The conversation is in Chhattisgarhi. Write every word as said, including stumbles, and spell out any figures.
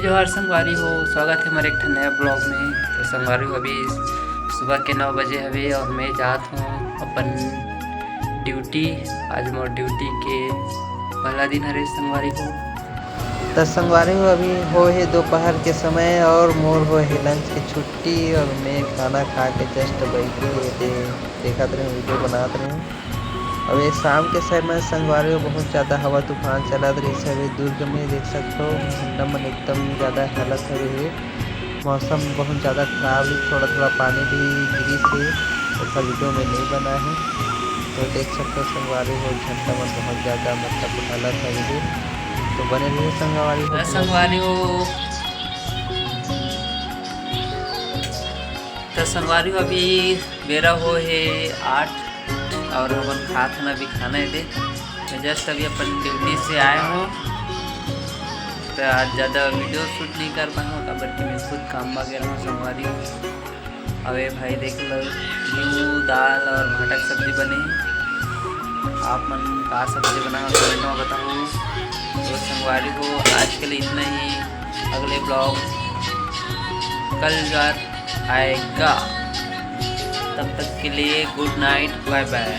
जोहार संगवारी हो, स्वागत है हमारे एक ठन नया ब्लॉग में। तो संगवारी हो, अभी सुबह के नौ बजे हवे और मैं जात हूँ अपन ड्यूटी। आज मोर ड्यूटी के पहला दिन हरे संगवारी हो। त संगवारी हो, अभी हो हे दोपहर के समय और मोर हो हे लंच के छुट्टी और मैं खाना खा के जस्ट बैठे हे, दे-, देखत रहे, वीडियो बनात रहे। अब ये शाम के समय संगवारी हो, बहुत ज़्यादा हवा तूफान चलत रहिस हवे। दुर्ग में देख सकथो, झंडा मन एकदम ज़्यादा हलत हवे हे। मौसम बहुत ज़्यादा खराब हे, थोड़ा थोड़ा पानी भी गिरिस हे, ऐसा वीडियो में नहीं बना है। तो देख सकथो संगवारी हो, झंडा मन बहुत ज़्यादा मतलब हलत हवे हे। तो बने रहिए संगवारी हो। संगवारी हो, तो संगवारी हो, अभी बेरा हो हे आठ और हमन खात हन अभी खाना एदे। मैं जस्ट अभी अपन ड्यूटी से आए हो, तो आज ज़्यादा वीडियो शूट नहीं कर पाए हो, काबर कि मैं खुद काम वगैरह में संगवारी हो। अबे भाई देख लो, न्यू दाल और भाटा के सब्जी बने। आप मन का सब्जी बना हो, कमेंट में बताओ। तो संगवारी हो, आज के लिए इतना ही। अगले ब्लॉग कल जार आएगा। तब तक के लिए गुड नाइट, बाय बाय।